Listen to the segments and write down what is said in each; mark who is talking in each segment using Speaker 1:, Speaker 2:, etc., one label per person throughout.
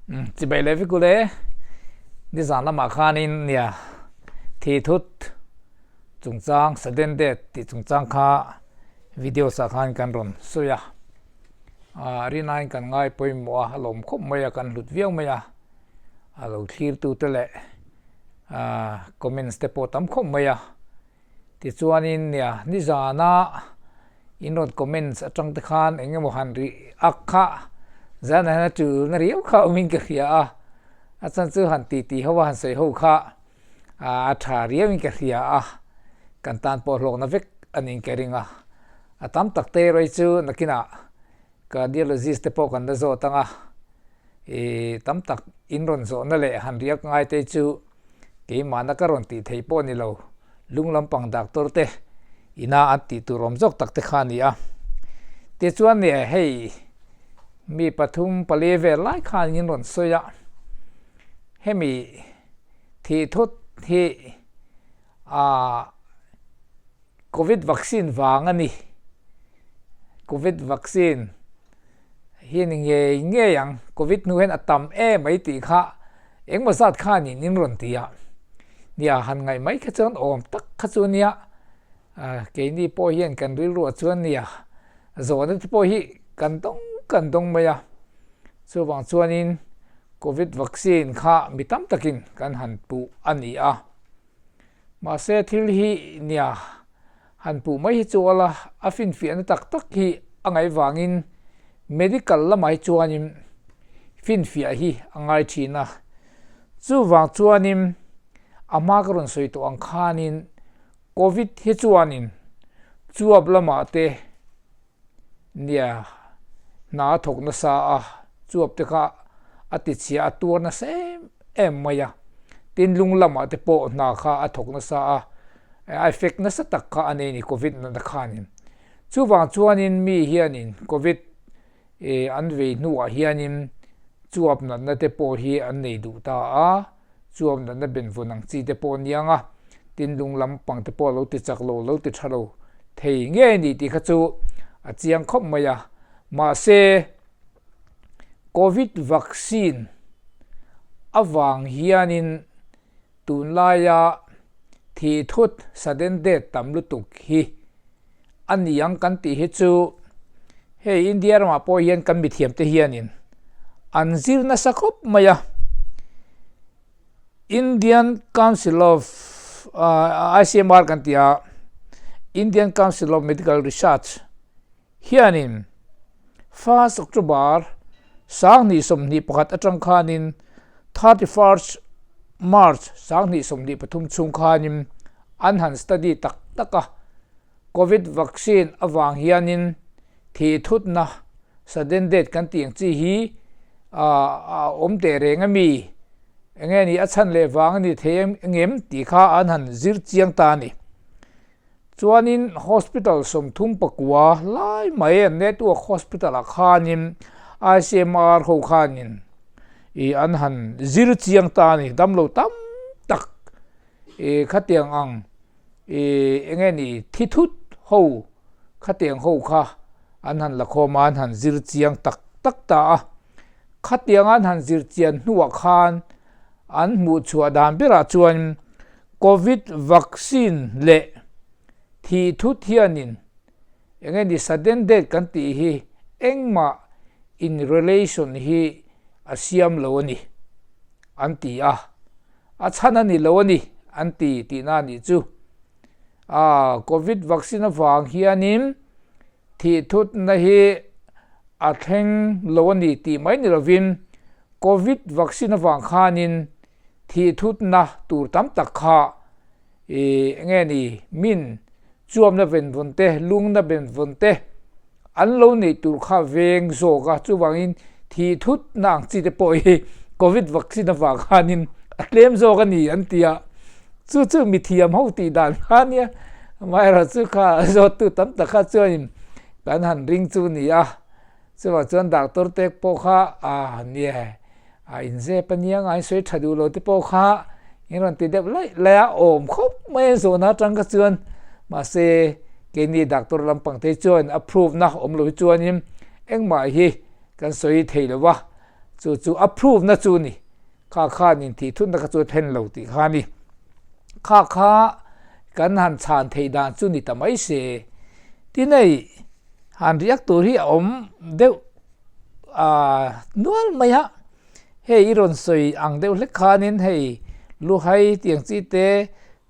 Speaker 1: Chibai leh vek ule, nizan lamah khanin nia thi thut chungchang sudden death tih chungchang kha videos ah khan kan rawn sawi a, ah rinain kan ngai pawimawh a, a lawm khawp mai a, kan hlut viau mai a, a lo thlir tute leh ah comments te pawh tam khawp mai a. Tichuanin nia nizana in rawn comments atang te khan eng emaw han ri ak kha zan ah hian a tulna riau kha awmin ka hria a, a chan chu han ti ti ho a han sawi ho kha a tha riauin ka hria a, kan tan pawh hlawkna vek a niin ka ring a, a tam tak te erawh hi chu nakinah cardiologist te pawh kan la zawt ang a, ih tam tak in rawn zawhna leh han riak ngai te chu Keimahna ka rawn tih theih pawh ni lo, lung lampang doctor te ina an tih tur awm zawk tak te kha a ni a. Tichuan nia hei mi pathum pali vel lai khan in rawn sawi a, hemi thih thut hi aah Covid vaccine vang a ni. Covid vaccine hi ni ngei ngei ang, Covid hnu hian a tam em mai tih kha engmaw zat khanin in rawn ti a, nia han ngaih mai kha chuan awm tak kha chu nia, keini pawh hian kan rilruah chuan nia zawhna te pawh hi kan dawng kan dawng mai a, chuvang chuanin Covid vaccine kha mi tam takin kan han puh a ni a. Mahse thil hi nia han puh mai hi chu ala a finfiahna tak tak hi a ngaih vangin medical lamah hi chuanin finfiah hi a ngai thin a. Chuvang chuanin a hma ka rawn sawi tawh ang khanin covid hi chuanin chuap lamah te Nia, hna a thawk nasa a, chuap te kha a ti chhia a tuar nasa em em mai a. Tin, lung lamah te pawh hna kha a thawk nasa a, a effect nasa tak kha a nei a ni covid natna khanin. Chuvang chuanin mi hianin covid an vei hnuah hianin chuap natna te pawh hi an nei duh ta a. Chuam natna benvawn ang chi te pawh aniang a, tin lung lampang te pawh lo ti chak lo, lo ti tha lo thei ngei a ni tih kha chu a chiang khawp mai a. Mahse, Covid vaccine avang hianin tunlaia thih thut sudden death tam lutuk hi a ni ang kan tih hi chu hei India ramah pawh hian kan mithiam te hianin an zir nasa khawp mai a. Indian Council of ICMR kan tih a, Indian Council of Medical Research hianin first October 2021 atang khanin 31st March 2023 chhung khanin an han study tak tak a, Covid vaccine avang hianin thih thutna sudden death kan tih ang chi hi a awm teh reng a mi, enge ni a chhan leh vang a ni thei engem tih kha an han zir chiang ta a ni. Chuanin hospital 39 lai mai an network hospital ah khanin ICMR ho khanin ih an han zir chiang ta a ni, damlo tam tak. I khatiang ang i enge ni thi thut ho khatiang ho kha an han la khawm a, an han zir chiang tak tak ta a. Khatiang an han zir chian hnuah khan an hmuh chhuah dan berah chuan Covid vaccine leh thih thut hianin enge ni sudden death kan tih hi engmah in relation hi a siam lo a ni an ti a. A chhan a ni lo a ni, an ti tihna a nih chu. A Covid vaccine avang hianin thihthutna hi a thleng lo a ni tih mai ni lovin Covid vaccine avang khanin thihthutna tur tam tak kha ih enge ni min chuamna benvawn te, lungna benvawn te an lo neih tur kha veng zawk a, chuvangin thih thut na ang chi te pawh hi Covid vaccine avang khanin a tlem zawk a ni an ti a, chu chu mithiam ho tih dan kha a nia, amaherawhchu kha zawttu tam tak kha chuanin kan han ring chu a ni a, chuvang chuan doctor te pawh kha a nia. A inzep a nia ngai sawi tha duh lo te pawh kha in rawn ti deuh laih laih a, awm khawp mai a zawhna atang kha chuan mahse keini doctor lampang te chuan a prove na awm lo hi chuanin engmah hi kan sawi thei lo va. Chu chu a prove na chu ni. Kha khanin thih thutna kha chu a thlen lo tih kha a ni. Kha kha kan han chhan theih dan chu ni ta mai se. Tin hei han riak tur hi a awm deuh nual mai a, hei i rawn sawi ang deuh hlek khanin hei luhai tiang chi te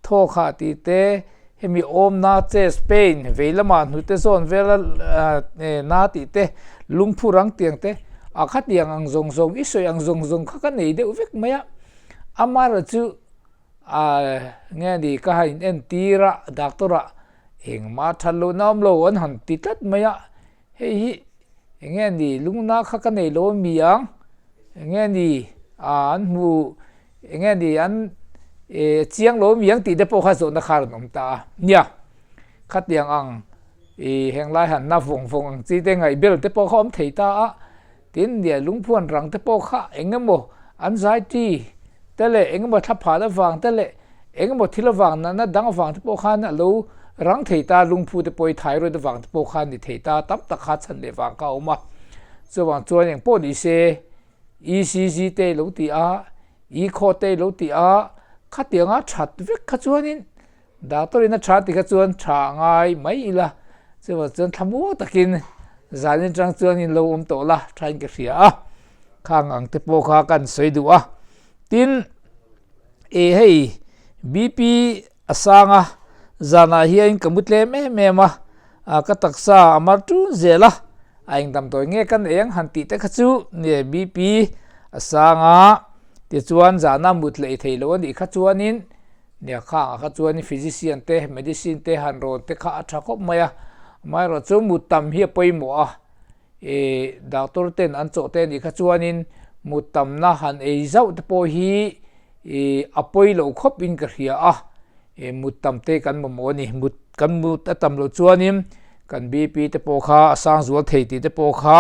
Speaker 1: Thaw khah tih te, hemi awmna chest pain, vei lamah hnute zawn vela na tih te, lungphu rang tiang te, a khatiang ang zawng zawng, i sawi ang zawng zawng kha ka nei deuh vek mai a. Amaherawh chu nge ni ka han inentir a, doctor ah engmah that lohna awm lo an han ti tlat mai a, Hei hi enge ni lungna kha ka nei lo ami ang, enge ni an hmu enge ni an chiang lo ami ang tih te pawh kha zawhna kha a rawn awm ta a. Nia, khatiang ang ih henglai han na vawng vawng ang chi te ngaihbel te pawh kha awm thei ta a, tin nia lungphuan rang te pawh kha eng emaw an zai ti te leh eng emaw thla phan avang te leh Eng emaw thil avang natna dang avang te pawh khan a lo rang thei ta, lungphu te pawh hi thyroid avang te pawh khan ni thei ta, tam tak kha chhan leh vang kha a awm a. Chuvang chuan eng pawh ni se ECG te i lo ti a, echo te i lo ti a, khatianga that vek kha chuanin doctor in a tha ti kha chuan tha a ngai mai ila, chuvang chuan thlamuang takin zan atang chuan in lo awm tawh la thain ka hria a, khang ang te pawh kha kan sawi duh a. Tin. E hei BP a sang a, zanah hian ka mu tlem em em a, ka taksa a mar tun zel a, a eng damdawi nge ka nei ang han tih te kha chu nge BP a sang a, tichuan zana mut leh thei lo a nih kha chuanin nia khangah kha chuan physician te medicine te han rawn te kha a tha khawp mai a, amaherawhchu mut tam hi a pawimawh a. Ih doctor ten an chawh te anih kha chuanin mut tamna han ei zauh te pawh hi ih a pawi loh khawp in ka hria a, ih mut tam te kan mamawh a ni. Mut kan mut a tam loh chuanin kan BP te pawh kha a sang zual thei tih te pawh kha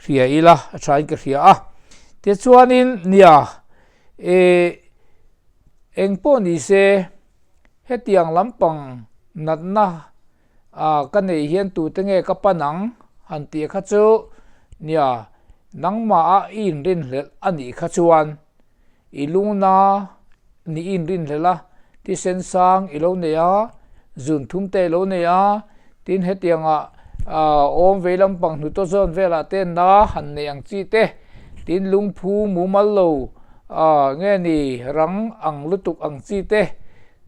Speaker 1: hria ila a tha in ka hria a. Tichuanin nia ih eng pawh ni se hetiang lampang natna A, ka neih hian tute nge ka pan ang? han tih kha chu, Nia, nangmah a i inrinhlelh a nih kha chuan i lungna nih i inrinhlelh a, thisen sang i lo nei a, zun thum te i lo nei a, tin hetiangah awm vei lampang hnutaw zawn velah te na han nei ang chi te, tin lungphu mumal lo nge ni rang ang lutuk ang chi te,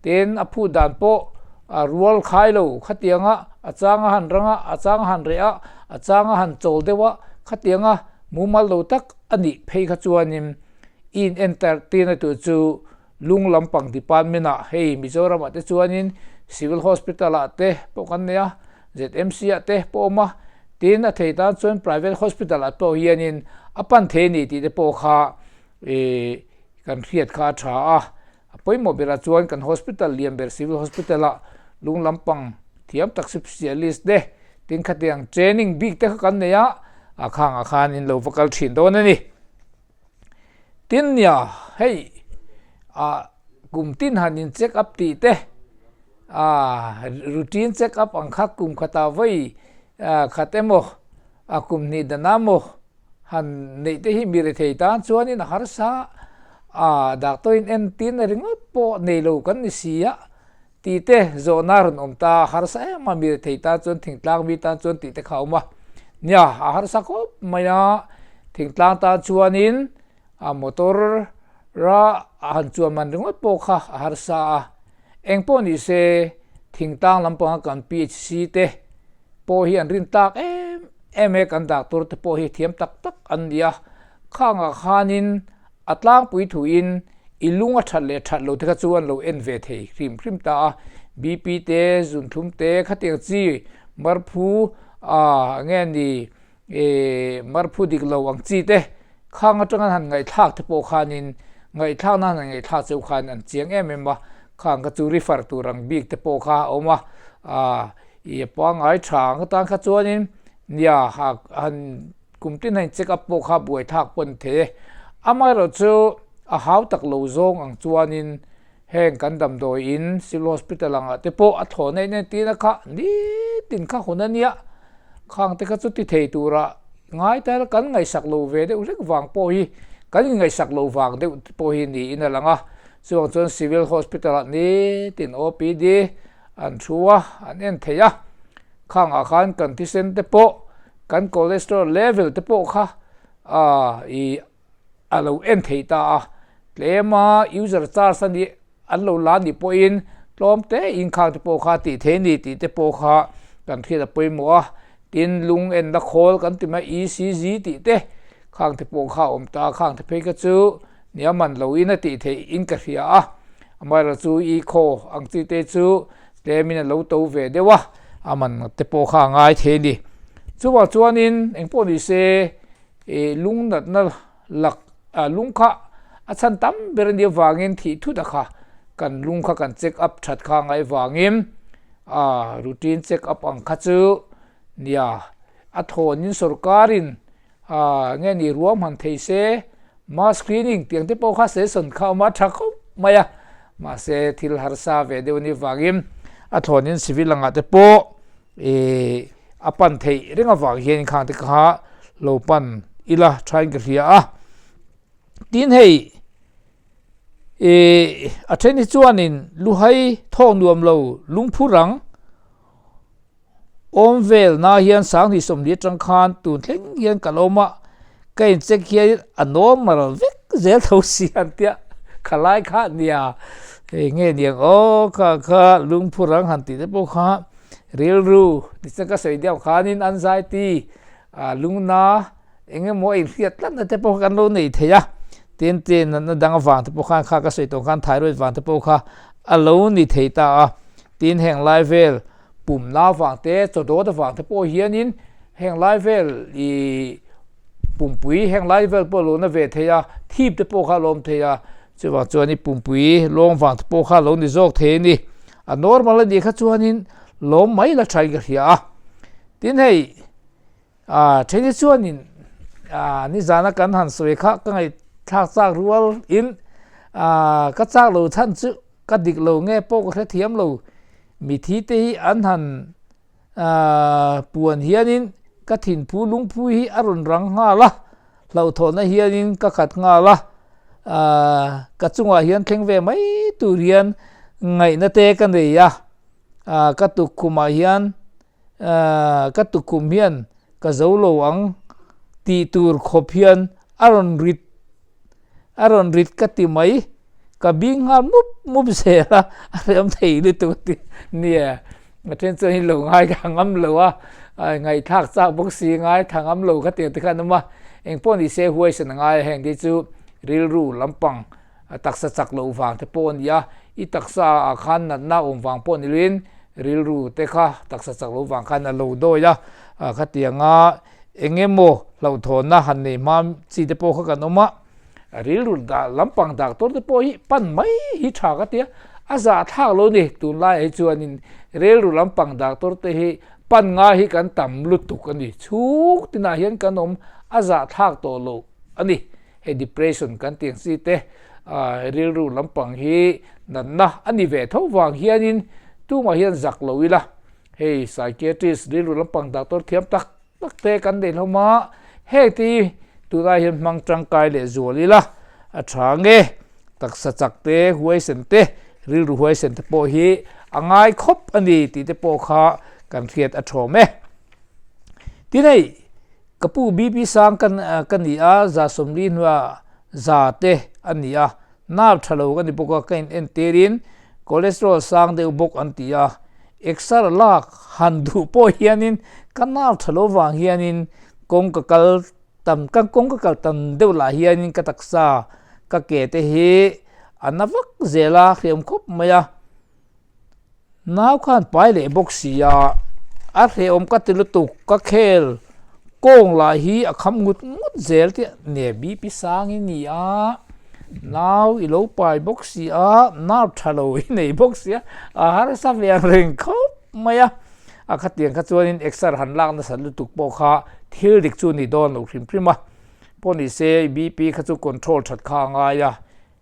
Speaker 1: Tin, a phut dan pawh a rual khai lo. Khatianga a chang a han rang a, a chang a han reh a, a chang a han chawl deuh a, khatianga mumal lo tak a nih phei kha chuanin i in entertain a tur chu lung lampang department ah hei Mizoram ah te chuanin Civil Hospital ah te pawh kan nei a, ZMC ah te pawh awm a, tin a thei tan chuan private hospital ah pawh hianin a pan thei a ni tih te pawh kha ih kan hriat kha a tha a. A pawimawh berah chuan kan hospital lian ber Civil Hospital ah lung lampang thiam tak specialist te tin khatiang training bik te kha kan nei a, a khangah khan in lo va kal thin dawn a ni. Tin nia hei ah kum tin han in check up tih te ah routine check up ang kha kum khatah vawi khat emaw a kum hnih dan ah maw Han neih te hi mi rethei tan chuanin a harsa a, doctor in entir na ringawt pawh nei lo kan ni si a tih te zawhna a rawn awm ta a, harsa em a mi rethei tan chuan thingtlang mi tan chuan tih te kha a awm a, nia a harsa khawp mai a, thingtlang tan chuanin a motor a han chuan man ringawt pawh kha a harsa a, engpawh ni se thingtlang lampanga kan PHC te pawh hi an rin tak em em e, kan doctor te pawh hi thiam tak tak an ni a, khangah khanin a tlangpui thuin i lung a that leh that lo te kha chu an lo en ve thei hrim hrim ta a, BP te zunthlum te khatiang chi marphu ah nge ni ih marphu dik lo ang chi te khang atanga an han ngaihthlak te pawh khanin ngaihthlak nan han ngaihthlak cheu khan an chiang em em a, khang kha chu refer tur ang bik te pawh kha a awm a ah. I a pangngai tha ang atan kha chuanin nia han kum tin han check up pawh kha buai thlak pawh a ni thei e. Amaherawhchu a hau tak lo zawng ang chuanin heng kan damdawi in Civil Hospital angah te pawh a thlawh na in entirna kha nitin kha hun a nia. Khang te kha chu ti thei tura ngai ta ila kan ngaihsak lo ve deuh hlek vang pawh hi kan inngaihsak lo vang deuh pawh hi niin a lang a. Chuvang chuan Civil Hospital ah nitin OPD an thu a, an en thei a. Khangah khan kan thisen te pawh kan cholesterol level te pawh kha ih a lo en thei ta a, tlema user charge a nih an lo la nih pawhin tlawm te inkhang te pawh kha tih thei a ni tih te pawh kha kan hriat a pawimawh a, tin lung enna khawl kan ti mai ECG tih te khang te pawh kha a awm ta a, khang te phei kha chu nia man loin a tih theih in ka hria a, amaherawhchu chu i khaw ang chi te chu tlemin a lo to ve deuh a, a man te pawh kha a ngai thei a ni. Chuvang chuanin engpawh ni se Ih lung natna lak ah lung kha a chhan tam ber a nih avangin thih thut a kha kan lung kha kan check up that kha ngaih vangin ah routine check up ang kha chu nia a thawnin sorkarin ah nge ni ruam han thei se mass screening tiang te pawh kha session kha a awm a tha khawp mai a mahse thil harsa ve deuh a nih vangin a thawnin civil angah te pawh Ih a pan theih reng avang hian khang te kha lo pan ila thain ka hria a tin hei ih a then hi chuanin luhai thawk nuam lo lungphu rang awm vel na hian sanghnih sawmhnih atang khan tun thleng hian ka lo awm a ka in check hian a normal vek zel tho si an tia khalai kha nia hei nge niang aw kha kha lungphu rang han tih te pawh kha. Rilru tichuan ka sawi deuh khanin anxiety ah lungna eng emaw a inhriat tlatna te pawh kha kan lo nei thei a, tin tin natna dang avang te pawh khan kha ka sawi tawh khan thyroid vang te pawh kha a lo ni thei ta a, tin heng lai vel pumna avang te chaw dawt avang te pawh hianin heng lai vel ih pumpui heng lai vel pawh a lo na ve thei a, thip te pawh kha a lo awm thei a, chuvang chuan i pumpui lawng vang te pawh kha a lo ni zawk thei a ni. A normal a nih kha chuanin lawm mai la thain ka hria a. Tin hei ah then hi chuanin ah nizana kan han sawi kha ka ngaihthlak chak rual in ah ka chak lo chhan chu ka dik lo nge pawh ka hrethiam lo. Mithi te hi an han ah puan hianin ka thinphu lungphu hi a rawn rang nghal a. Hlauhthawhna hianin ka khat nghal a, ka chungah hian thleng ve mai tur hian ngaihna te ka nei a, ka tukkhumah hian ka tukkhum hian ka zo lo ang tih tur khawp hian a rawn rit a rawn rit ka ti mai, ka bing nghal mup mup zel a, a rem thei lutuk a ti nia. A then chuan hi lo ngai ka ngam lo a, ngaihthlak chak bawk si ngai tha ngam lo kha tiang te khan awm a, engpawh ni se huaisan a ngai a, heng te chu rilru lampang taksa chak loh vang te pawh a ni a, i taksa ah khan natna awm vang pawh ni loin rilru te kha taksa chak loh vang khan a lo dawi a, khatianga eng emaw hlauhthawnna han nei hma chi te pawh kha kan awm a. Rilru dah lampang doctor te pawh hi pan mai hi tha ka tia, a zahthlak lo ni tunlaiah hi chuanin rilru lampang doctor te hi pan nga hi kan tam lutuk a ni, chhung tinah hian kan awm a zahthlak tawh lo a ni, hei depression kan tih ang chi te rilru lampang hi natna a ni ve tho vang hianin tumah hian zak lo ila, hei psychiatrist rilru lampang doctor thiam tak tak te kan nei hlawm a, heng te hi tunah hian hmang tangkai leh zual ila a tha nge, taksa chak te, huaisen te, rilru huaisen te pawh hi a ngai khawp a ni tih te pawh kha kan hriat a thawm e. Tin hei ka pu BP sang kan ka ni a, za sawmli hnuaiah za te a ni a, Nerve tha lo ka ni bawk a, ka in entirin cholesterol sang deuh bawk an ti a, exer lak han duh pawh hianin ka nerve tha lo vang hianin kawng ka kal tam ka kawng ka kal tam deuh lah hianin ka taksa ka ke te hi a na vak zel a, hriam khawp mai a. Nau khan pai leh bawk si a, a hrehawm ka ti lutuk, ka khel kawng lah hi a kham ngut ngut zel tih ne BP sang i ni a, nau i lo pai bawk si a, nerve tha lo i nei bawk si a, a harsa ve ang reng khawp mai a, a khatiang kha chuanin exer han lak nasa lutuk pawh kha thil dik chu ni dawn lo hrim hrim a, pawh ni se BP kha chu control that kha a ngai a.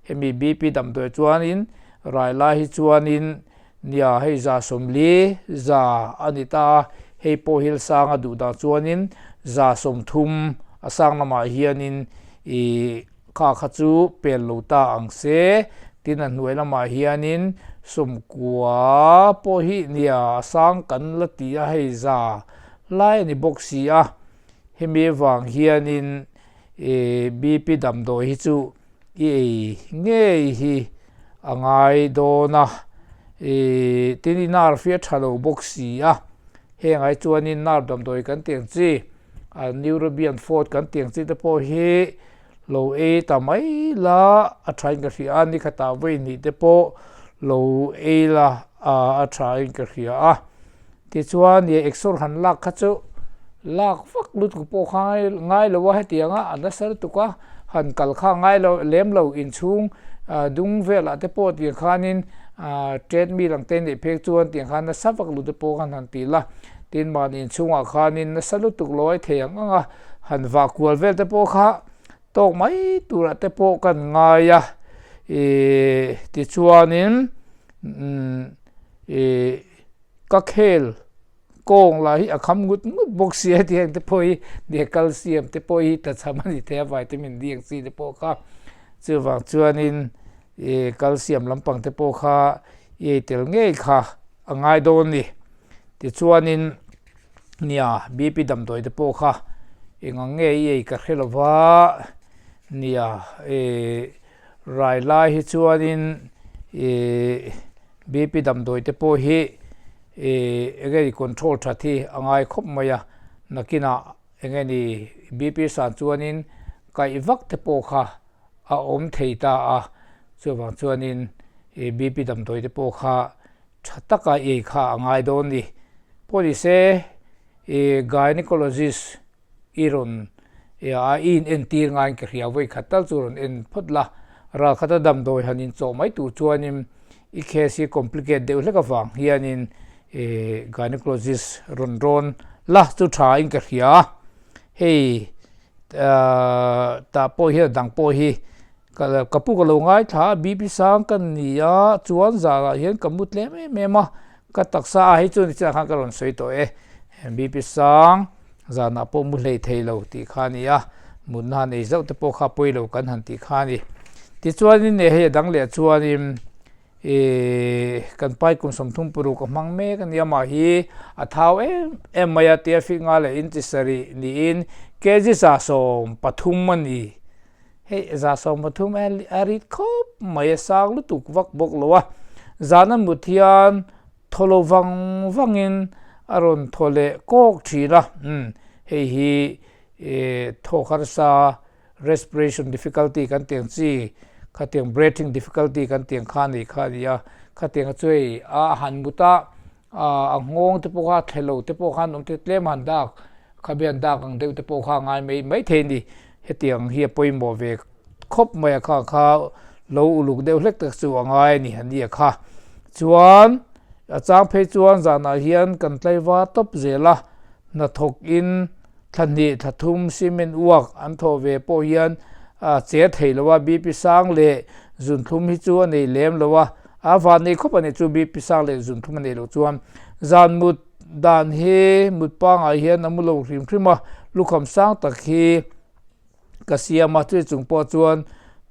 Speaker 1: Hemi BP damdawi chuanin rai lai hi chuanin nia hei za 40 za a ni ta a, hei pawh hi sanga duh dan chuanin 130 a sang lamah hianin ih kha kha chu pel lo ta ang se, tin a hnuai lamah hianin 90 pawh hi nia a sang kan la ti a hei za lai a ni bawk si a, hemi avang hianin ih BP damdawi hi chu i ei ngei hi a ngai dawn a, ih tin i nerve hi a tha lo bawk si a, heng ai chuanin nerve damdawi kan tih ang chi a neurobian fort kan tih ang chi te pawh hi lo ei ta mai la a tha in ka hria a, ni khatah vawi hnih te pawh lo ei la a tha in ka hria a. Tichuan ih exor han lak kha chu lak vak lutuk pawh kha ngai lo a hetiang a a nasa lutuk a han kal kha ngai lo lem lo inchhung dung velah te pawh tiang khanin treadmill ang te neih phek chuan tiang khan nasa vak lut te pawh khan han ti la tin mahni inchhungah khanin nasa lutuk lo ai thei ang ang a han vah kual vel te pawh kha tawk mai turah te pawh kan ngai a ih tichuanin ih. Ka khel kawng lah hi a kham ngut ngut bawk si a tiang te pawh hi nia calcium te pawh hi tlachham a ni thei a vitamin D ang chi te pawh kha chuvang chuanin ih calcium lampang te pawh kha i ei tel ngei kha a ngai dawn a ni. Tichuanin nia BP damdawi te pawh kha eng ang nge i ei ka hre lo va nia ih rai lai hi chuanin ih. BP damdawi te pawh hi ih eng nge ni control that hi a ngai khawp mai a, nakinah eng nge ni BP san chuanin kaih vak te pawh kha a awm thei ta a, chuvang chuanin ih BP damdawi te pawh kha tha taka ei kha a ngai dawn a ni. Pawh ni se ih gynecologist I rawn a i in entir ngaiin ka hria vawi khat tal chu rawn en phawt la, ral khata damdawi han inchawh mai tur chuanin i case hi complicate deuh hlek avang hianin gynecologist rawn rawn la chu tha in ka hria a, hei tah pawh hian a dang pawh hi ka pu ka lo ngaithla a BP sang ka ni a chuan zanah hian ka mu tlem em em a Ka taksa a hei chu nichina khan ka rawn sawi tawh e, BP sang zanah pawh mu hlei thei lo tih kha a ni a, mutna han ei zauh te pawh kha pawi lo kan han tih kha a ni. Tichuanin e hei a dang leh chuanin ih kan pai kum 36 a hmang mek a nia mah hi a thau em em mai a tia fik nga leh inchi sarih niin kg 130 a ni. Hei 130 a rit khawp mai a sang lutuk vak bawk lo a, zan a mut hian thaw lo vang vangin a rawn thaw leh kawk thin a, umm hei hi thawk harsa respiration difficulty kan tih ang chi khatiang breathing difficulty kan tih ang kha a nih kha a ni a, khatiang chu hei a han mut a a nghawng te pawh kha thle lo te pawh khan awm te tlem han dak khabe an dak ang deuh te pawh kha a ngai mai mai thei a ni hetiang hi a pawimawh ve khawp mai a kha kha lo uluk deuh hlek tak chu a ngai a ni a nia kha chuan a chang phei chuan zanah hian kan tlaivar tawp zel a hnathawk in Thla hnih, thla thum cement uak an thawh ve pawh hian a che thei lo a, BP sang leh zunthlum hi chu a nei lem lo a, a van nei khawp a ni chu BP sang leh zunthlum a nei loh chuan. Zan mut dan hi mut pangai hian a mu lo hrim hrim a, lukham sang tak hi ka siam a, chumi chung pawh chuan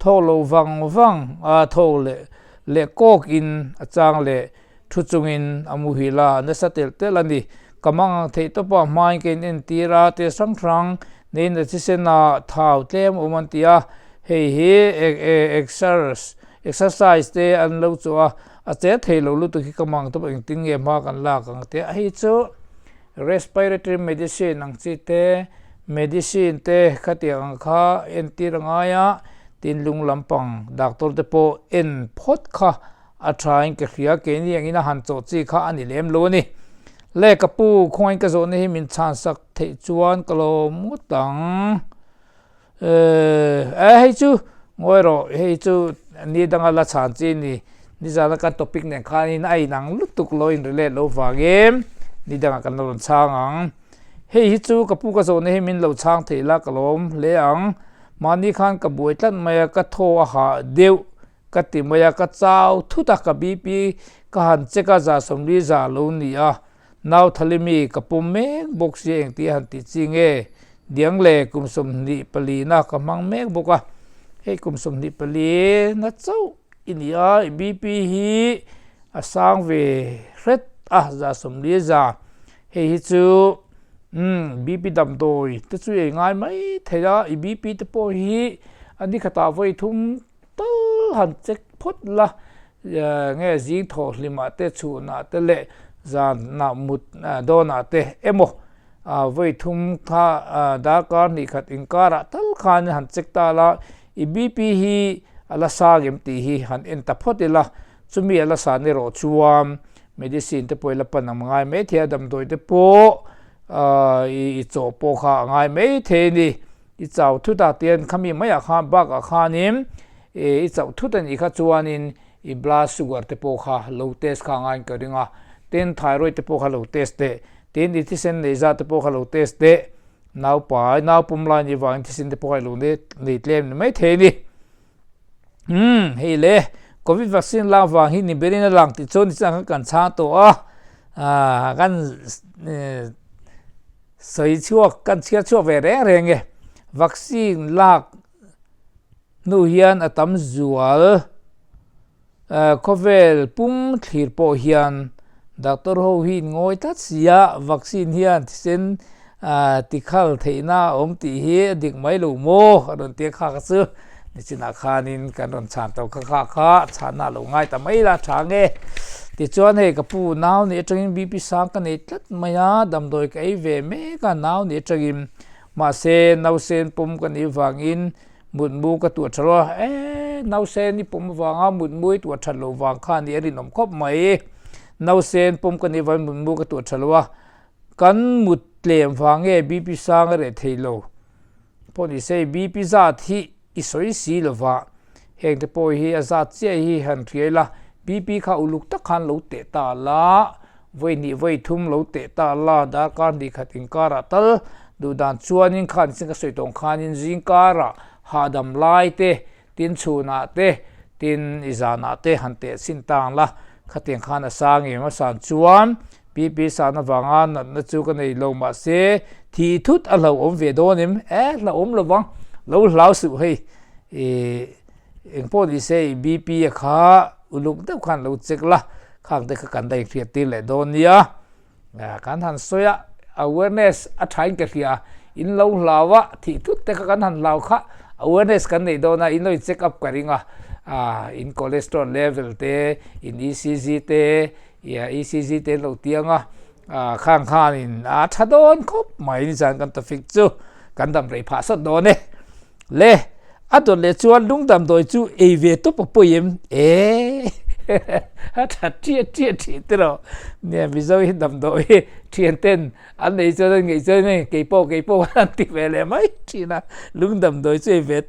Speaker 1: thawk lo vang vang a thawk leh leh kawk in a chang leh thu chungin a muhil a, a nasa telh telh a ni. Ka mang ang theih tawp a, hmain ka in entir a, te hrang hrang neiin a thisen a, thau tlem awm an ti a, hei hi exercise te an lo chawh a, a che thei lo lutuk hi ka mang tawp a, engtin nge hma kan lak ang te a, hei chu respiratory medicine ang chi te, medicine te khatiang ang kha entir a ngai a, tin lung lampang doctor te pawh en phawt kha A thain ka hria, keini angin a han chawh chi kha a ni lem lo a ni. Le ka pu, khawngain ka zawhna hi min chhansak theih chuan ka lawm ngawt ang. Eh, hei chu, ngawi rawh, hei chu ni danga la chhan chi a ni. Nizana kan topic nen khanin a inang lutuk lo, in relate lo vangin ni dangah kan la rawn chhang ang. Hei hi chu ka pu ka zawhna hi min lo chhang theih la ka lawm hle ang. Mahni khan ka buai tlat mai a, ka thaw a hah deuh. Ka ti mai a, ka chau thut a, ka BP ka han check a, 140 za lo ni a, nau thalimi ka pawm mek bawk sia engtia han tih chi nge? Niang le kum 24 na ka hmang mek bawk a, hei kum 24 na chauh i ni a, i BP hi a sang ve hret a, 140 za. Hei hi chu umm BP damdawi te chu ei ngai mai thei a, i BP te pawh hi a ni khatah vawi thum tal han check phawt la, nge zing thawh hlimah te chhunah te leh zanah mut dawnah te emaw vawi thum kha darkar hnih khat inkarah tal khan han check ta la, i BP hi a la sang em tih hi han en ta phawt ila, chumi a la san erawh chuan medicine te pawh i la pan ang ngai mai thei a, damdawi te pawh i chawh pawh kha a ngai mai thei a ni. I chau thut a tian khami maiah khan bakah khanin i chauh thut a nih kha chuanin i blood sugar te pawh kha lo test kha angaiin ka ring a, tin thyroid te pawh kha lo test teh, tin i thisen nei zat te pawh kha lo test teh, naupai nau pawm lai nih vangin thisen te pawh kha i lo nei tlem ni maithei a ni. Umm hei le covid vaccine lak vang hi ni berin a lang tih chuan nichang khan kan chhang tawh a, kan Sawi chhuak kan chhiar chhuak ve reng reng e. Vaccine lak hnu hian a tam zual khawvel pum thlir pawh hian doctor ho hi in ngawi tlat si a, vaccine hian thisen tikhal theihna a awm tih hi a dik mai lo maw a rawn ti a kha kha chu Nichinah khanin kan rawn chhan tawh kha kha kha chhanna a lo ngai ta mai la tha nge. Tichuan hei ka pu nau nih atangin BP sang ka nei tlat mai a, damdawi ka ei ve mek a nau nih atangin mahse nausen pawm ka nih vangin mutmu ka tuah tha lo a, e nausen i pawm avanga mutmu i tuah that loh vang kha nih a rinawm khawp mai. Nausen pawm ka nih avangin mutmu ka tuah tha lo a, kan mut tlem vang nge BP sang a reh thei lo. Pawh ni se BP zat hi i sawi si lova, heng te pawh hi a zat chiah hi han hriai la, BP kha uluk tak khan lo teh ta la, vawi hnih vawi thum lo teh ta la, darkar hnih khat inkarah tal duh dan chuanin khan chin ka sawi tawng khanin zingkarah hahdam lai te Tin chhunah te, tin i zanah te han teh chhin tang la, khatiang khan a sang em a san chuan PP san avanga natna chu ka nei lo mahse thih thut a hlauhawm ve dawn em? E hlauhawm lo vang, lo hlau suh hei i engpawh ni se i BP a kha uluk deuh khan lo check la, khang te kha kan la inhriat tir leh dawn nia. Kan han sawi a, awareness a thain ka hria, in lo hlau a, thih thut te kha kan han hlau kha awareness kan neih dawn a, in lo in check up ka ring a, in cholesterol level te, in ECG te, ECG te an lo tiang a, khang khanin a tha dawn khawp mai ni chuan kan topic chu kan dam rei phah sawt dawn e. Le, a dawt leh chuan lung damdawi chu ei ve tawp a pawi em? E, a tha ṭiah ṭiah ṭih te lo. Nia, Mizo hi damdawi ṭhian ten an nei chuan an ngeih chuan hei kei pawh kei pawh an ti ve leh mai ṭhin a, lung damdawi chu ei ve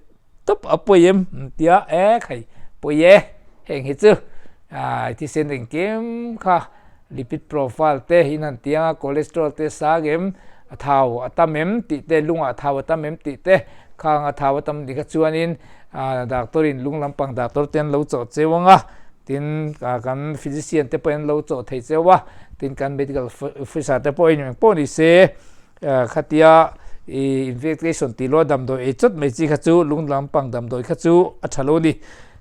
Speaker 1: tawp a pawi em? Tia, e khai pawi e, heng hi chu thisen engkim kha Lipid profile te in han tiang a, cholesterol te sang em, a thau a tam em tih te, lungah thau a tam em tih te, khang a thau a tam nih kha chuanin doctor in lung lampang doctor te an lo chawh cheu ang a, tin kan physician te pawhin an lo chawh thei cheu a, tin kan medical officer te pawhin engpawh ni se khatia i investigation tih lua damdawi ei chawt mai chi kha chu lung lampang damdawi kha chu a tha lo a ni.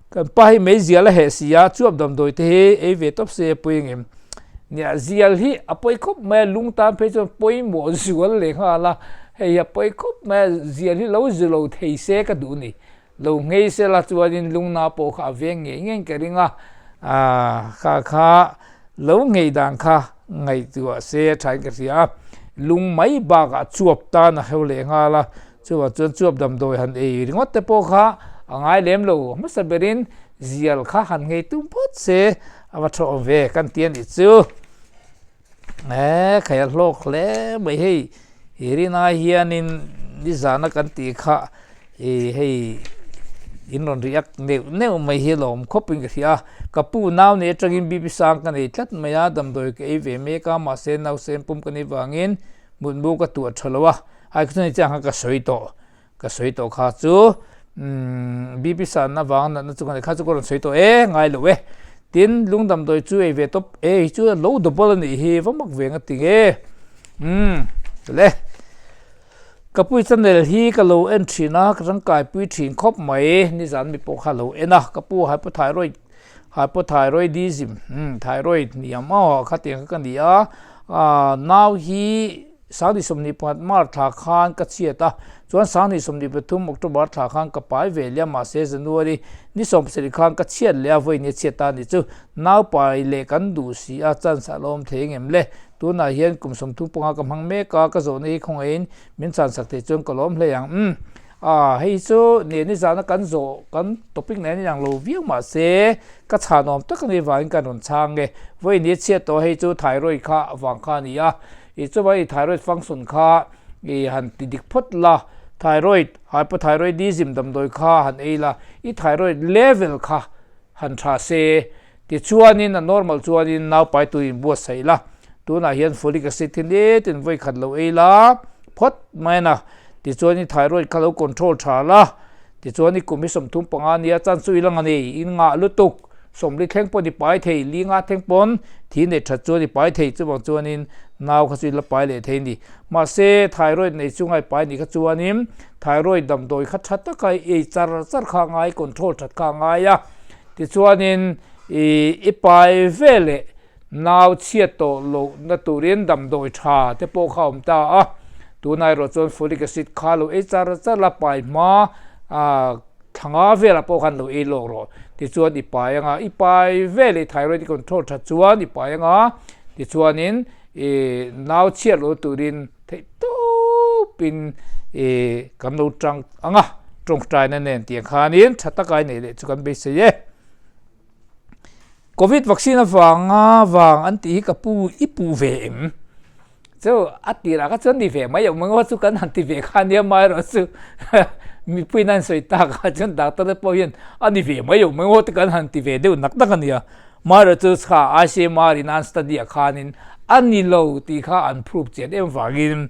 Speaker 1: Kan pa hi meizial a heh si a, chuap damdawi te hi ei ve tawp se a pawi ang em? Nia, zial hi a pawi khawp mai a, lung tan phei chuan pawimawh zual leh nghal a, hei hi a pawi khawp mai a, zial hi lo zu lo thei se ka duh a ni. Lo nghei se la chuanin lungna pawh kha a veng ngei ngei ka ring a, kha kha lo nghei dan kha ngaihtuah se a thain ka hria a, lung mai bakah chuap tan a heu leh nghal a, chuvang chuan chuap damdawi han ei ringawt te pawh kha a ngai lem lo hmasa berin zial kha han nghei tum phawt se a va tha awm ve kan ti a nih chu. Eee khai a hlawk hle mai hei i rinai hianin nizana kan tih kha ih hei in rawn react neuh neuh mai hi lawm khawp in ka hria a, ka pu nau nei atangin BP sang ka nei tlat mai a, damdawi ka ei ve mek a mahse nausen pum ka nih vangin mutmu ka tuah tha lo a, ai kha chuan chiang khan ka sawi tawh. Ka sawi tawh kha chu BP sanna vang natna chu ka nei kha chu ka rawn sawi tawh e ngai lo e. Tin lung damdawi chu ei ve tawp e hi chu lo double a nih hi va mak ve nga ti nge. Umm le. Ka pui channel hi ka lo en thin a, ka tangkaipui thin khawp mai. Nizan mi pawh kha lo en a, ka pu hypothyroid hypothyroidism umm thyroid hniam a khatiang kha ka ni a, ah nau hi 2021 March thla khan ka chhiat a, chuan 2023 October thla khan ka pai ve leh a, mahse January ni 17 khan ka chhiat leh a, vawiin a chhiat ta a ni chu. Nau pai leh kan duh si a, chance a la awm thei engem le? Tunah hian kum 35 ka hmang mek a, ka zawhna hi khawngaihin min chhansak thei chuan ka lawm hle ang. Umm. Ah, hei chu nih nizana kan zawh kan topic nen inang lo viau mahse ka chhanawm tak ani vangin kan rawn chhang e. Vawiin hi chhiat tawh hei chu thyroid kha vang kha a ni a, ih chuva i thyroid function kha i han ti dik phawt la, thyroid, hypothyroidism damdawi kha han ei la, i thyroid level kha han tha se, tichuanin a normal chuanin naupai tur in buatsaih la, tunah hian folic acid hi nitin vawi khat lo ei la phawt mai a, tichuan i thyroid kha lo control tha la, tichuan i kum hi 35 nia chan chu i la nga nei, in ngah lutuk, 40 thleng pawn i pai thei, li nga thleng pawn thi nei that chuan i pai thei, chuvang chuanin nau kha chu i la pai leh thei a ni. Mahse thyroid nei chunga i pai nih kha chuanin thyroid damdawi kha tha taka i ei char char kha a ngai, control that kha a ngai a. Tichuanin i pai ve leh nau chhiat tawh lohna turin damdawi tha te pawh kha a awm ta a. Tunah erawh chuan folic acid kha lo ei char char la, pai hma thla nga velah pawh khan lo ei lawk rawh. Tichuan i pai anga, i pai ve leh thyroid i control that chuan i pai anga, tichuanin i nau chhiat lo turin theih tawpin i kan lo tang ang a, tawngtaina nen tiang khanin tha taka i neih leh chu kan beisei e. Covid vaccine avanga vang an tih hi ka pu i pu ve em? Chu a tirah kha chuan ni ve mai ang maw chu kan han ti ve kha nia amaherawh chu mipuiin an sawi tak ah chuan doctor te pawh hian a ni ve mai ang maw te kan han ti ve deuh nak nak a nia. Amaherawh chu kha ICMR in an study ah khanin a ni lo tih kha an prove chian em vangin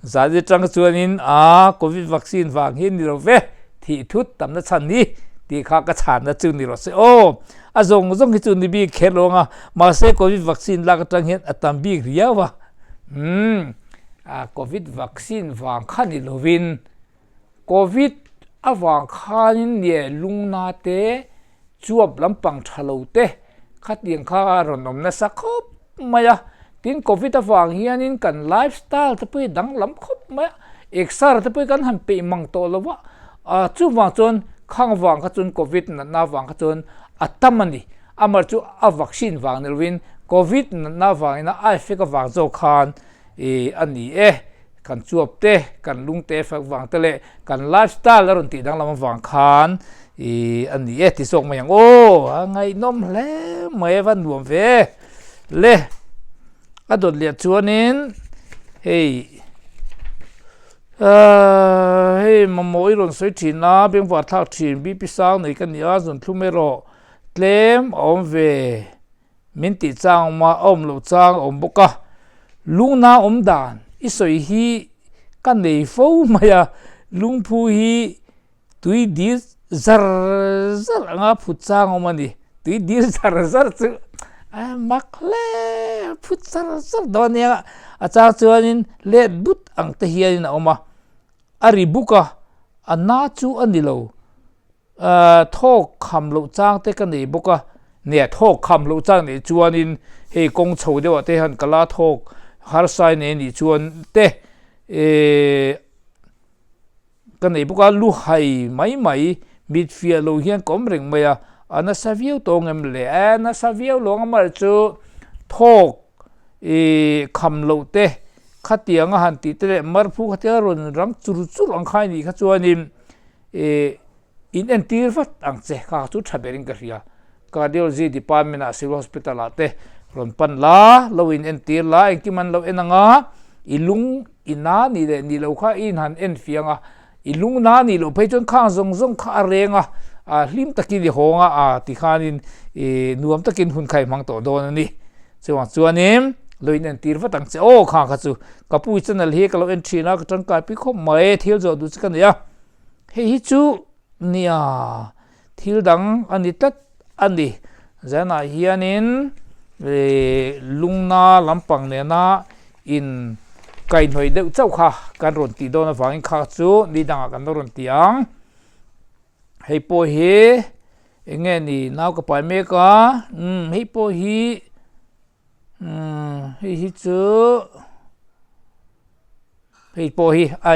Speaker 1: zan atang chuanin a covid vaccine vang hi ni lo ve thih thut tamna chhan hi tih kha ka chhanna chu ni rawh se aw. A zawng zawng hi chu ni bik kher lo anga mahse covid vaccine lak atang hian a tam bik riau a. Umm a covid vaccine vang kha ni lovin covid avang khanin nge lungna te chuap lampang tha lo te khatiang kha a rawn awm nasa khawp mai a, tin covid avang hianin kan life style te pawh hi danglam khawp mai a, exer te pawh hi kan han peih mang tawh lo va, ah chuvang chuan khang vang kha chuan covid natna vang kha chuan a tam a ni, amah chu a vaccine vang ni lovin covid natna vangin a effect avang zawk khan ih a ni e. Kan chuap te, kan lung te fak vang te leh kan life style a rawn tih danglam avang khan ih a ni e ti zawk mai ang aw, a ngaihnawm hle mai a va nuam ve le. A dawt leh chuanin hei ahh hei mamawh i rawn sawi thin a, bengvar thlak thin BP sang nei ka ni a, zunthlum erawh tlem a awm ve. Min tih chang awm a, a awm loh chang a awm bawk a. Lungna awm dan i sawi hi ka nei fo mai a, lungphu hi tui dil zar zar anga phut chang awm a ni. Tui dil zar zar chu a mak hle, phut zar zar dawn ania, a chang chuanin let but ang te hianin a awm a, a ri buk a, a na chu a ni lo. Thawk kham loh chang te ka nei bawk a, nia thawk kham loh chang neih chuanin hei kawng chho deuhah te hian ka la thawk harsa nei anih chuan te eh ka nei bawk a, lu hai mai mai mit fiah lo hian ka awm reng mai a, a nasa viau tawng em le? A nasa viau lo ang amaherawh chu thawk eh kham loh te khatianga han tih te leh marphu khatianga rawn rang chur chur ang kha anih kha chuanin I in entir vat ang che kha chu tha berin ka hria. Cardiology department ah Civil Hospital ah te rawn pan la, lo in entir la, engkim an lo en ang a, i lung i na nih leh nih loh kha i inhan en fiang a, i lung na nih loh phei chuan khang zawng zawng kha a reng a, a hlim takin i hawng a, a tikhanin i nuam takin hun kha i hmang tawh dawn a ni. Chuvang chuanin lo in entir vat ang che aw khang kha chu ka pu i channel hi ka lo en thin a, ka tangkai pi khawp mai, thil zawh duh chu ka nei a. Hei hi chu nia thil dang a ni tlat a ni. Zanah hianin lungna lampang nena in Kaihhnawih deuh chauh kha kan rawn tih dawn avangin kha chu ni dangah kan lo rawn ti ang. Hei pawh hi eng nge ni nau ka pai mek a, umm hei pawh hi umm hei hi chu hei pawh hi a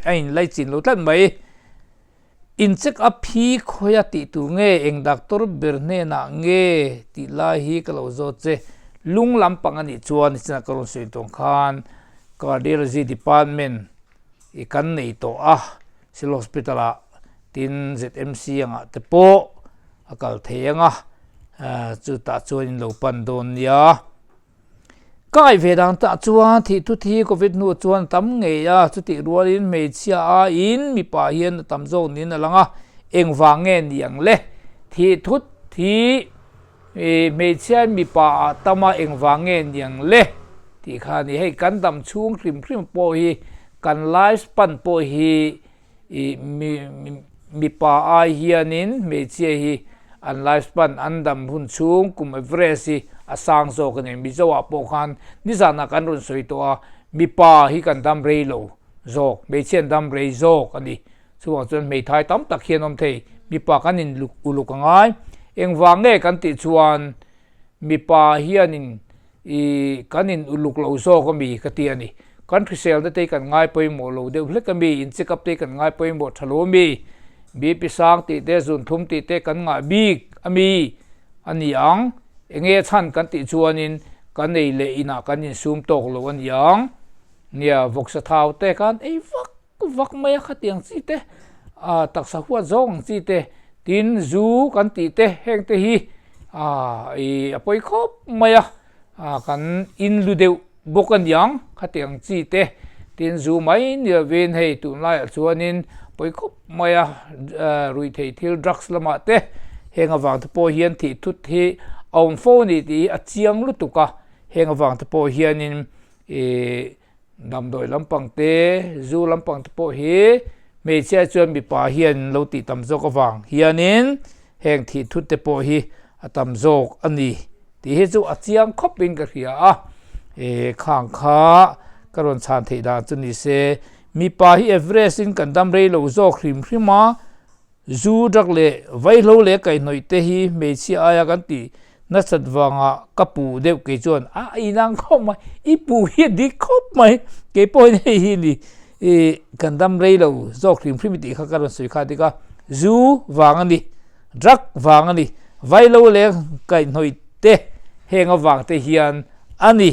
Speaker 1: a in lai chin lo tlat mai. In check up hi khawia tih tur nge eng doctor ber hnenah nge tih lai hi ka lo zawt che. Lung lampang a nih chuan nichinah ka rawn sawi tawng khan cardiology department i kan nei tawh a Civil Hospital ah tin ZMC angah te pawh a kal thei ang a chutah chuan in lo pan dawn nia. Ka ngaih ve dan tah chuan thih thut hi Covid hnu chuan a tam ngei a, chutih rualin hmeichhia aiin mipa hian a tam zawk niin a lang a, engvang nge ni ang le? Thih thut hi hmeichhiain mipa ah tam a engvang nge ni ang le? tih kha a ni. Hei kan dam chhung hrim hrim pawh hi kan life span pawh hi Ih mi mipa ai hianin hmeichhia hi an life span an dam hun chhung kum average hi a sang zawk a ni. Mizo ah pawh khan nizanah kan rawn sawi tawh a, mipa hi kan dam rei lo zawk, hmeichhia an dam rei zawk a ni. Chuvang chuan hmeithai tam tak hian awm thei, mipa kan in uluk a ngai. Engvang nge kan tih chuan mipa hianin I kan in uluk lo zawk a mi ka ti a ni. Kan hriselna te hi kan ngai pawimawh lo deuh hlek a mi, in check up te hi kan ngai pawimawh tha lo a mi, BP sang tih te, zun thum tih te kan ngah bik a mi a ni ang. Enge chhan kan tih chuanin kan ei leh inah kan insum tawk lo a ni ang. Nia, vawksa thau te khan ei vak vak mai a khatiang chi te, ah taksa huat zawng ang chi te, tin zu kan tih te heng te hi ah ih a pawi khawp mai a, ah kan in lu deuh bawk a niang khatiang chi te, tin zu mai ni lovin hei tunlaiah chuanin pawi khawp mai a, ruihtheih thil drugs lamah te heng avang te pawh hian thih thut hi a awm fo a ni tih hi a chiang lutuk a, heng avang te pawh hianin ih. Damdawi lampang te, zu lampang te pawh hi hmeichhia chuan mipa hian lo tih tam zawk avang hianin heng thih thut te pawh hi a tam zawk a ni tih hi chu a chiang khawp in ka hria a, e khang kha ka rawn chhan theih dan chu ni se mipa hi average in kan dam rei lo zawk hrim hrim a. Zu dak leh vaihlo leh kaihhnawih te hi hmeichhia aia kan tih nasat vangah ka puh deuh kei chuan a inang khawp mai, i puh hi a dik khawp mai, kei pawhin hei hi ni i kan dam rei lo zawk hrim hrim i tih kha ka rawn sawi kha dik a, zu vang a ni, drug vang a ni, vaihlo leh kaihhnawih te heng avang te hian a ni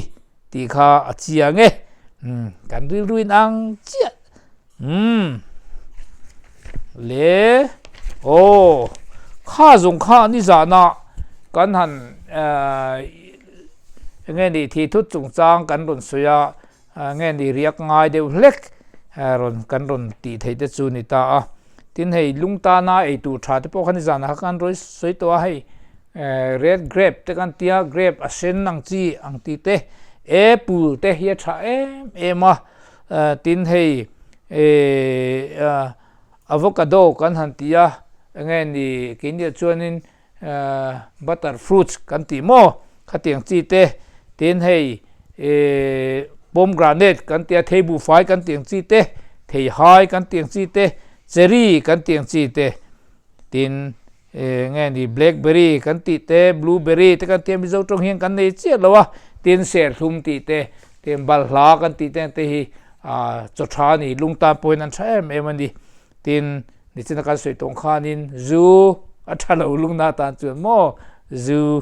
Speaker 1: tih kha a chiang e, kan rilru inang chiah. Umm le aw kha zawng kha ni zahna kan han eng nge ni thih thut chungchang kan rawn sawi a nge ni riak ngai deuh hlek rawn kan rawn tih theih te chu ni ta a tin hei lung tana ei tur tha te pawh kha ni zahna kha kan rawn sawi tawh a hei red grape te kan tia grape a sen ang chi ang tih te apple te hi a tha em em a. Tin hei avocado kan han ti a, enge ni keiniah chuanin butter fruits kan tih maw khatiang chi te, tin hei pomegranate kan ti a, theibuhfai kan tih ang chi te, theihai kan tih ang chi te, cherry kan tih ang chi te, tin Eng nge ni blackberry kan tih te blueberry te kan tih a Mizo tawng hian kan nei chiah lo a, tin serthlum tih te tin balhla kan tih te te hi ah chaw tha a ni lung tan pawhin an tha em em a ni. Tin nichina kan sawi tawng khanin zu a tha lo lungna tan chuan maw zu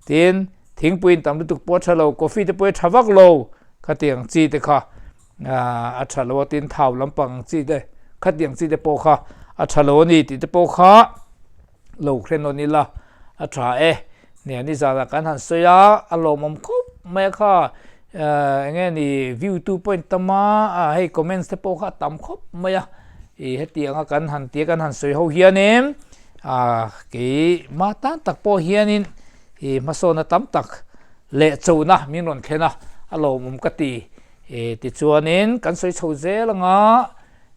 Speaker 1: tin thingpui in tam lutuk pawh a tha lo coffee te pawh hi a tha vak lo khatiang chi te kha. A tha lo a tin thau lampang ang chi te khatiang chi te pawh kha a tha lo a ni tih te pawh kha lo hre nawn ila a tha e. Nia ni zanah kan han sawi a, a lawmawm khawp mai a kha eng nge ni view tu pawh in tam a, hei comments te pawh kha a tam khawp mai a, ih hetianga kan han tia kan han sawi ho hianin kei mah tan tak pawh hianin ih hmasawnna tam tak leh chona min rawn thlen a, a lawmawm ka ti. E tichuanin kan sawi chho zel anga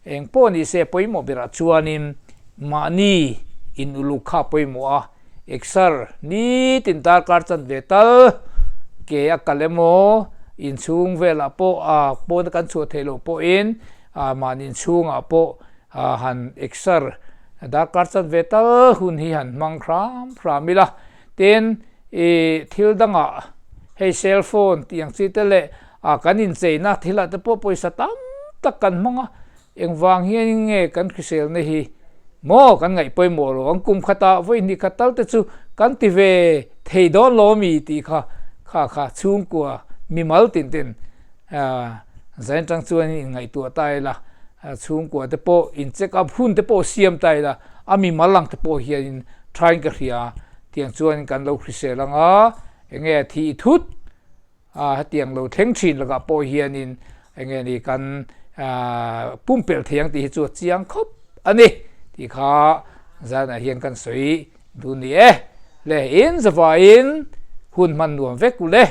Speaker 1: eng pawh ni se pawimawh berah chuanin mahni in uluk kha pawimawh a, exer nitin darkar chan ve tal ke a kal emaw Inchhung velah pawh a pawna kan chhuah theih loh pawhin mahni inchhungah pawh han exer darkar chanve tal hun hi han hmang hram hram ila. Tin, i thil dangah hei cell phone tih ang chi te leh kan incheina thilah te pawh pawisa tam tak kan hmang a, Engvang hian nge kan hriselna hi maw kan ngaih pawimawh lo ang? Kum khatah vawi hnih khat tal te chu kan ti ve thei dawn lo mi tih kha kha kha chhungkua mimal tin ten zain tang chuan in ngaihtuah ta ila, chhungkua te pawh in check up hun te pawh siam ta ila, a mimal ang te pawh hian thain ka hria tiang chuan kan lo hrisel anga enge thih thut A hetiang lo thleng thin lakah pawh hianin eng nge ni kan pumpelh thei ang tih hi chu a chiang khawp a ni tih kha zanah hian kan sawi dun ni e. Le in zavaiin hun hman nuam vek u le.